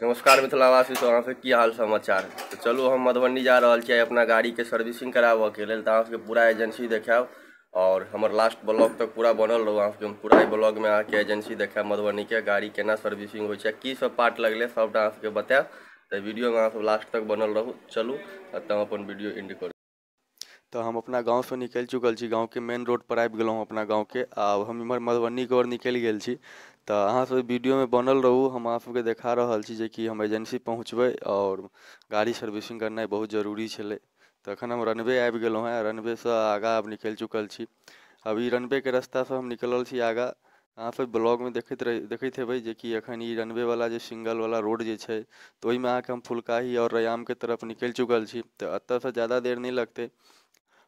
नमस्कार मिथिलावासी सब, अहाँ की हाल समाचार। तो चलू हम मधुबनी जा रहल छी अपना गाड़ीके सर्विसिंग कराबऽके लेल। तऽ अहाँ सबके पूरा एजेंसी देखायब और हमर लास्ट ब्लॉग तक पूरा बनल रहू। अहाँ सबके हम पूरा ब्लॉगमे अहाँके एजेंसी देखायब, मधुबनीके गाड़ी केना सर्विसिंग होइ छै, की सब पार्ट लगलै, सबटा अहाँ सबके बतायब। तऽ वीडियोमे अहाँ सब लास्ट तक बनल रहू। चलू तऽ हम अपन वीडियो एंड करू। तऽ हम अपना गाँवसँ निकलि चुकल छी, गाँवके मेन रोड पर आबि गेलहुँ अपना गाँवके। आब हम इम्हर मधुबनीके ओर निकलि गेल छी। तऽ अहाँ सब वीडियोमे बनल रहू, हम अहाँ सबके देखा रहल छी जेकि हम एजेंसी पहुँचबै और गाड़ी सर्विसिंग करनाइ बहुत जरूरी छलै। तऽ एखन हम रनवे आबि गेलहुँ हेँ, रनवेसँ आगाँ आब निकलि चुकल छी। अभी रनवेके रास्तासँ हम निकलल छी आगाँ। अहाँ सब ब्लॉगमे देखैत हेबै जेकि एखन ई रनवेवला जे सिंगलवला रोड जे छै, तऽ ओहिमे अहाँके हम फुलकाही और रैयामके तरफ निकलि चुकल छी। तऽ एतऽसँ ज्यादा देर नहि लगतै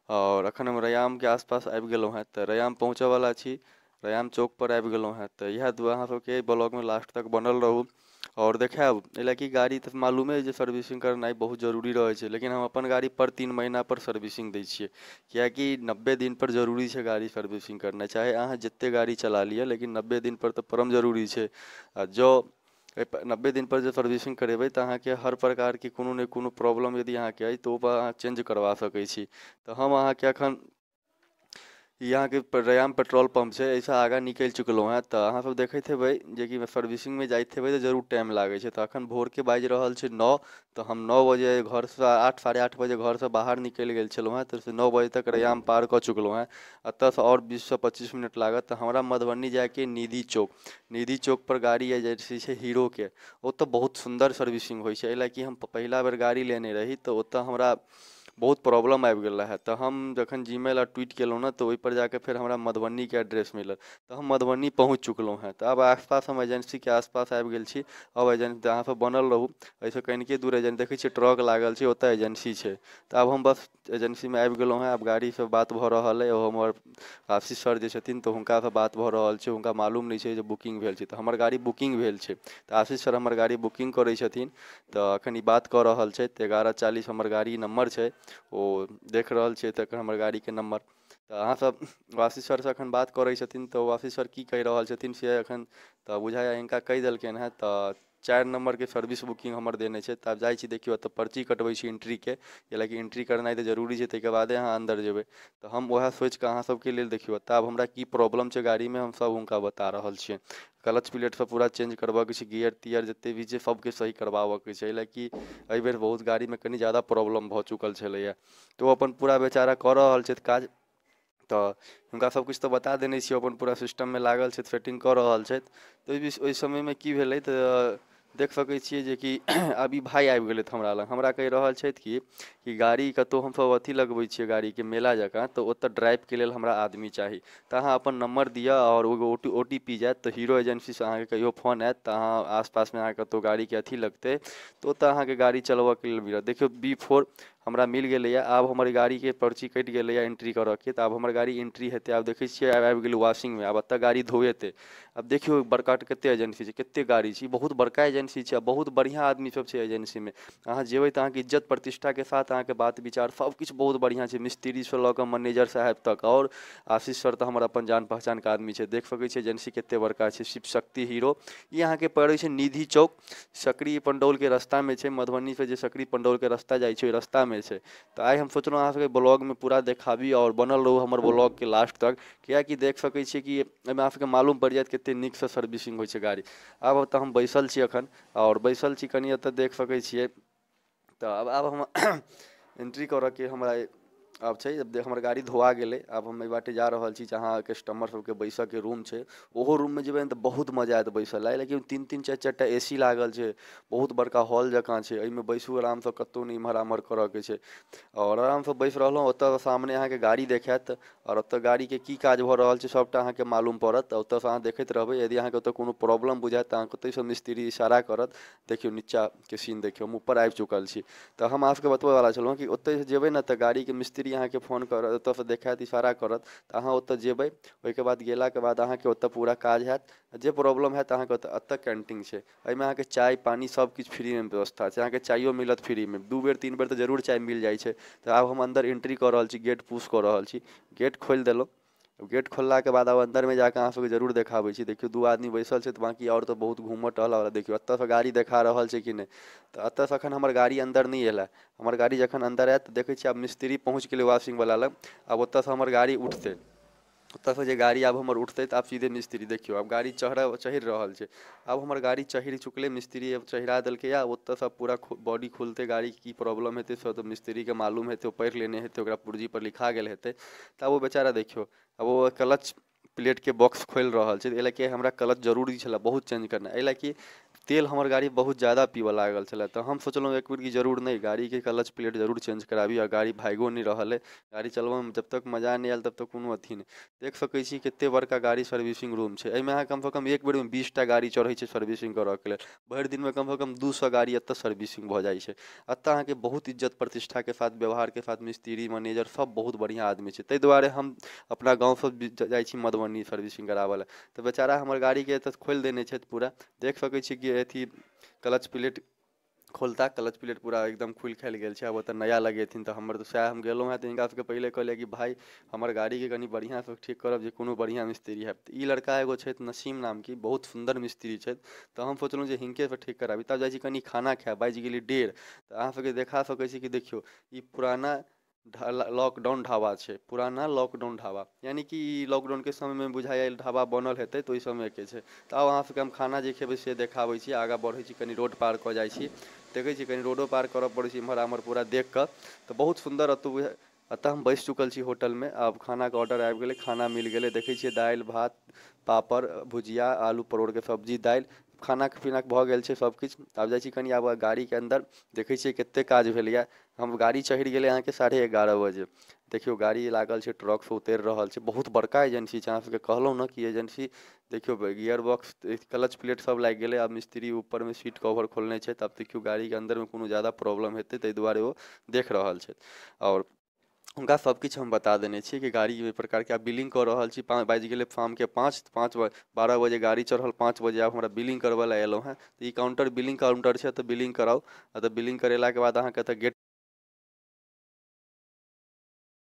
और एखन हम रैयामके आसपास आबि गेलहुँ हेँ। तऽ रैयाम पहुँचऽवला छी, रैयाम चौकपर आबि गेलहुँ हेँ। तऽ इएह दुआरे अहाँ सबके ब्लॉगमे लास्ट तक बनल रहू और देखायब। एहि लए कि गाड़ी तऽ मालूमे अइ जे सर्विसिंग करनाइ बहुत जरूरी रहै छै, लेकिन हम अपन गाड़ी पर 3 महीनापर सर्विसिंग दै छियै, किएकि 90 दिनपर जरूरी छै गाड़ी सर्विसिंग करनाइ। चाहे अहाँ जते गाड़ी चला लिअ, लेकिन 90 दिनपर तऽ परम जरूरी छै। आ जँ 90 दिनपर जे सर्विसिंग करेबै तऽ अहाँके हर प्रकारके कोनो ने कोनो प्रॉब्लम यदि अहाँके अइ तऽ ओ अहाँ चेंज करबा सकै छी। तऽ हम अहाँके एखन ई अहाँके रैयाम पेट्रोल पंप छै, एहिसँ आगाँ निकलि चुकलहुँ हेँ। तऽ अहाँ सब देखैत हेबै जेकि सर्विसिंगमे जाइत हेबै तऽ जरूर टाइम लागै छै। तऽ एखन भोरके बाजि रहल छै 9, तऽ हम 9 बजे घरसँ 8 साढ़े 8 बजे घरसँ बाहर निकलि गेल छलहुँ हेँ। तऽ 9 बजे तक रैयाम पार कऽ चुकलहुँ हेँ। एतऽसँ आओर 20 से 25 मिनट लागत। तऽ हमरा मधुबनी जाइके निधि चौक, निधि चौकपर गाड़ी एजेंसी छै हीरोके, ओतऽ बहुत सुन्दर सर्विसिंग होइ छै। एहि लए कि हम पहिला बेर गाड़ी लेने रही तऽ ओतऽ हमरा बहुत प्रॉब्लम आबि गेल रहै। तऽ हम जखन जीमेल आओर ट्वीट केलहुँ ने, तऽ ओहिपर जाके फेर हमरा मधुबनीके एड्रेस मिलल। तऽ हम मधुबनी पहुँच चुकलहुँ हेँ। तऽ आब आसपास हम एजेंसीके आसपास आबि गेल छी। अब एजेंसी अहाँ सब बनल रहू। एहिसँ कनिके दूर एजेंसी देखै छियै, ट्रक लागल छै, ओतऽ एजेंसी छै। तऽ आब हम बस एजेंसीमे आबि गेलहुँ हेँ। आब गाड़ीसँ बात भऽ रहल अइ। ओ हमर आशीष सर जे छथिन, तऽ हुनकासँ बात भऽ रहल छै। हुनका मालूम नहि छै जे बुकिंग भेल छै। तऽ हमर गाड़ी बुकिंग भेल छै, तऽ आशीष सर हमर गाड़ी बुकिंग करै छथिन। तऽ एखन ई बात कऽ रहल छै। तऽ 11:40 हमर गाड़ी नम्बर छै, ओ देख रहल छियै तऽ हमर गाड़ीके नम्बर। तऽ अहाँ सब आशीष सरसँ एखन बात करै छथिन। तऽ ओ आशीष सर की कहि रहल छथिन से एखन तऽ बुझाइए हिनका कहि देलखिन हेँ। तऽ 4 नम्बरके सर्विस बुकिंग हमर देने छै। तऽ आब जाइ छी, देखियौ एतऽ पर्ची कटबै छी एंट्रीके, कैलाकि एंट्री करनाइ तऽ जरूरी छै, ताहिके बादे अहाँ अन्दर जेबै। तऽ हम वएह सोचिकऽ अहाँ सबके लेल देखियौ तऽ आब हमरा की प्रॉब्लम छै गाड़ीमे, हम सब हुनका बता रहल छियनि। क्लच प्लेट सब पूरा चेंज करबऽके छै, गियर तियर जते भी छै सबके सही करबाबऽके छै। एहि लए कि एहिबेर बहुत गाड़ीमे कनि ज्यादा प्रॉब्लम भऽ चुकल छलैए। तऽ ओ अपन पूरा बेचारा कऽ रहल छथि काज। तऽ हुनका सब किछु तऽ बता देने छियै, अपन पूरा सिस्टममे लागल छथि, सेटिंग कऽ रहल छथि। तऽ ओहि समयमे की भेलै तऽ देख सकै छियै जेकि आब ई भाय आबि गेलथि हमरा लग। हमरा कहि रहल छथि कि गाड़ी कतहु हमसब अथी लगबै छियै गाड़ीके मेला जकाँ, तऽ ओतऽ ड्राइवके लेल हमरा आदमी चाही। तऽ अहाँ अपन नम्बर दिअ आओर एगो OTP जायत, तऽ हीरो एजेंसीसँ अहाँके कहियो फोन आयत, तऽ अहाँ आसपासमे अहाँके कतहु गाड़ीके अथी लगतै तऽ ओतऽ अहाँके गाड़ी चलबऽके लेल मिलत। देखियौ B4 हमरा मिल गेलैए। आब हमर गाड़ीके पर्ची कटि गेलैए एंट्री करऽके, तऽ आब हमर गाड़ी एंट्री हेतै। आब देखै छियै आब आबि गेलै वॉशिंगमे, आब एतऽ गाड़ी धोएतै। आब देखियौ बड़का कते एजेंसी छै, कते गाड़ी छै, बहुत बड़का एजेंसी छै, बहुत बढ़िआँ आदमी सब छै एजेंसीमे। अहाँ जेबै तऽ अहाँके इज्जत प्रतिष्ठाके साथ अहाँके बात विचार सब किछु बहुत बढ़िआँ छै, मिस्त्रीसँ लऽ कऽ मैनेजर साहेब तक। आओर आशीष सर तऽ हमर अपन जान पहचानके आदमी छै। देख सकै छियै एजेंसी कते बड़का छै, शिव शक्ति हीरो। ई अहाँके पड़ै छै निधि चौक, सकरी पंडौलके रास्तामे छै। मधुबनीसँ जे सकरी पंडौलके रास्ता जाइ छै ओहि रास्तामे छै। तऽ आइ हम सोचलहुँ अहाँ सबके ब्लॉगमे पूरा देखाबी और बनल रहू हमर ब्लॉगके लास्ट तक, किएकि देख सकै छियै कि एहिमे अहाँ सबके मालूम पड़ि जायत कते नीकसँ सर्विसिंग होइ छै गाड़ी। आब ओतऽ हम बैसल छी एखन और बैसल छी कनि एतऽ देख सकै छियै। तऽ आब हम एंट्री करऽके हमरा आब छै। हमर गाड़ी धोआ गेलै, आब हम एहि बाटे जा रहल छी जहाँ कस्टमर सबके बैसऽके रूम छै। ओहो रूममे जेबै ने तऽ बहुत मजा आयत बैसऽ लए, लेकिन 3-3 4-4 टा AC लागल छै, बहुत बड़का हॉल जकाँ छै। एहिमे बैसू आरामसँ, कतहु नहि इम्हर आम्हर करऽके छै और आरामसँ बैस रहलहुँ। ओतऽ सामने अहाँके गाड़ी देखायत और ओतऽ गाड़ीके की काज भऽ रहल छै सबटा अहाँके मालूम पड़त। ओतऽसँ अहाँ देखैत रहबै, यदि अहाँके ओतऽ कोनो प्रॉब्लम बुझायत तऽ अहाँके ओतहिसँ मिस्त्री इशारा करत। देखियौ नीचाँके सीन देखियौ, हम ऊपर आबि चुकल छी। तऽ हम अहाँ सबके बतबऽवला छलहुँ कि ओतहिसँ जेबै ने तऽ गाड़ीके मिस्त्री अहाँके फोन करत, ओतऽसँ देखायत, इशारा करत, तऽ अहाँ ओतऽ जेबै। ओहिके बाद गेलाके बाद अहाँके ओतऽ पूरा काज हैत, जे प्रॉब्लम हैत अहाँके ओतऽ। एतऽ कैंटीन छै, एहिमे अहाँके चाय पानी सब किछु फ्रीमे व्यवस्था छै, अहाँके चाइयो मिलत फ्रीमे, 2 बेर 3 बेर तऽ जरूर चाय मिल जाइ छै। तऽ आब हम अन्दर एंट्री कऽ रहल छी, गेट पुश कऽ रहल छी, गेट खोलि देलहुँ। गेट खोललाके बाद आब अन्दरमे जाकऽ अहाँ सबके जरूर देखाबै छी। देखियौ 2 आदमी बैसल छै, तऽ बाँकी आओर तऽ बहुत घूमऽ टहलऽ वाला। देखियौ एतऽसँ गाड़ी देखा रहल छै कि नहि। तऽ एतऽसँ एखन हमर गाड़ी अन्दर नहि एलै। हमर गाड़ी जखन अन्दर आयत तऽ देखै छियै आब मिस्त्री पहुँच गेलै वाशिंग वाला लग। आब ओतऽसँ हमर गाड़ी उठतै, ओतऽसँ जे गाड़ी आब हमर उठतै तऽ आब सीधे मिस्त्री। देखियौ आब गाड़ी चढ़ि रहल छै। आब हमर गाड़ी चढ़ि चुकलै, मिस्त्री आब चढ़ा देलकै। आ ओतऽसँ पूरा बॉडी खुलतै, गाड़ी की प्रॉब्लम हेतै से तऽ मिस्त्रीके मालूम हेतै, ओ पढ़ि लेने हेतै, ओकरा पुर्जीपर लिखा गेल हेतै। तऽ आब ओ बेचारा देखियौ आब ओ क्लच प्लेटके बॉक्स खोलि रहल छै। एहि लए हमरा क्लच जरूरी छलै बहुत चेंज करनाइ, एहि लए कि तेल हमर गाड़ी बहुत ज्यादा पीबऽ लागल छलै। तऽ हम सोचलहुँ एक बेर कि जरूर नहि गाड़ीके क्लच प्लेट जरूर चेंज कराबी। आ गाड़ी भागियो नहि रहल अइ, गाड़ी चलबऽमे जब तक मजा नहि आयल तब तक कोनो अथी नहि। देख सकै छी कतेक बड़का गाड़ी सर्विसिंग रूम छै। एहिमे अहाँ कमसँ कम एक बेरमे 20टा गाड़ी चढ़ै छै सर्विसिंग करऽके लेल। भरि दिनमे कमसँ कम 200 गाड़ी एतऽ सर्विसिंग भऽ जाइ छै। एतऽ अहाँके बहुत इज्जत प्रतिष्ठाके साथ, व्यवहारके साथ मिस्त्री मैनेजर सब बहुत बढ़िआँ आदमी छै। ताहि दुआरे हम अपना गाँवसँ जाइ छी मधुबनी सर्विसिंग कराबऽ लए। तऽ बेचारा हमर गाड़ीके एतऽ खोलि देने छथि पूरा। देख सकै छी कि अथी क्लच प्लेट खोलता, क्लच प्लेट पूरा एकदम खुलि खालि गेल छै। आब ओतऽ नया लगेथिन। तऽ हमर तऽ सएह हम गेलहुँ हेँ तऽ हिनका सबके पहिले कहलियै कि भाय हमर गाड़ीके कनि बढ़िआँसँ ठीक करब जे कोनो बढ़िआँ मिस्त्री हैत। तऽ ई लड़का एगो छथि नसीम नामके, बहुत सुन्दर मिस्त्री छथि। तऽ हम सोचलहुँ जे हिनकेसँ ठीक कराबी। तब जाइ छी कनि खाना खायब, बाजि गेलै 1:30। तऽ अहाँ सबके देखा सकै छी कि देखियौ ई पुराना लॉकडाउन ढाबा छै, पुराना लॉकडाउन ढाबा, यानी कि ई लॉकडाउनके समयमे बुझाइए ढाबा बनल हेतै तऽ ओहि समयके छै। तऽ आब अहाँ सबके हम खाना जे खेबै से देखाबै छी। आगाँ बढ़ै छी, कनि रोड पार कऽ जाइ छी, देखै छी कनि रोडो पार करऽ पड़ै छै इम्हर आम्हर पूरा देख कऽ। तऽ बहुत सुन्दर एतऽ हम बैसि चुकल छी होटलमे। आब खानाके ऑर्डर आबि गेलै, खाना मिल गेलै। देखै छियै दालि भात पापड़ भुजिया आलू परोड़के सब्जी दालि, खाना पीना भऽ गेल छै सब किछु। आब जाइ छी कनि आब गाड़ीके अन्दर, देखै छियै कतेक काज भेलैए। हम गाड़ी चढ़ि गेलै अहाँके 11:30 बजे। देखियौ गाड़ी लागल छै, ट्रकसँ उतरि रहल छै। बहुत बड़का एजेंसी छै, अहाँ सबके कहलहुँ ने कि एजेंसी। देखियौ गियर बॉक्स क्लच प्लेट सब लागि गेलै। आब मिस्त्री ऊपरमे सीट कवर खोलने छै। तब देखियौ गाड़ीके अन्दरमे कोनो ज्यादा प्रॉब्लम हेतै ताहि दुआरे ओ देख रहल छै। आओर हुनका सब किछु हम बता देने छियै कि गाड़ी ओहि प्रकारके। आब बिलिंग कऽ रहल छी। बाजि गेलै शामके 5, 12 बजे गाड़ी चढ़ल, 5 बजे आब हमरा बिलिंग करबै लए एलहुँ हेँ। तऽ ई काउंटर बिलिंग काउंटर छै, तऽ बिलिंग कराउ। आ तऽ बिलिंग करेलाके बाद अहाँके एतऽ गेट